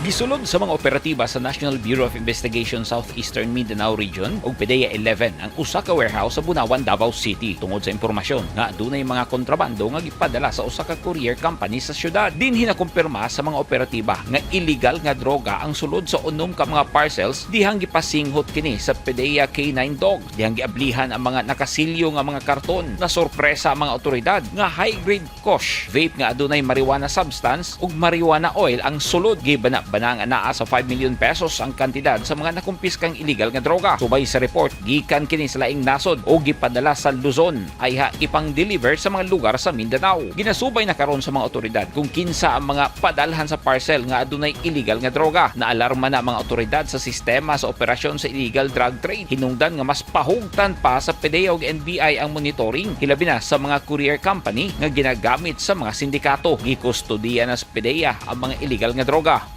Gisulod sa mga operatiba sa National Bureau of Investigation Southeastern Mindanao Region ug PDEA 11 ang usa ka warehouse sa Bunawan, Davao City tungod sa impormasyon nga adunay mga kontrabando nga gipadala sa usa ka courier company sa syudad. Dinhi nakumpirma sa mga operatiba nga illegal nga droga ang sulod sa unom ka mga parcels dihang gipasinghot kini sa PDEA K9 dog. Dihang giablihan ang mga nakasilyo nga mga karton. Na sorpresa ang mga otoridad nga high grade kush vape nga adunay marijuana substance ug marijuana oil ang sulod. Gibana-bana nga naa sa 5 million pesos ang kantidad sa mga nakumpiskang illegal nga droga. Subay sa report, gikan kini sa laing nasod o gipadala sa Luzon ayha ipang-deliver sa mga lugar sa Mindanao. Ginasubay na karon sa mga otoridad kung kinsa ang mga padalhan sa parcel nga adunay illegal nga droga. Naalarma na ang mga otoridad sa sistema sa operasyon sa illegal drug trade. Hinungdan nga mas pahugtan pa sa PDEA ug NBI ang monitoring, hilabi na sa mga courier company nga ginagamit sa mga sindikato. Gikustodiya na sa PDEA ang mga illegal nga droga.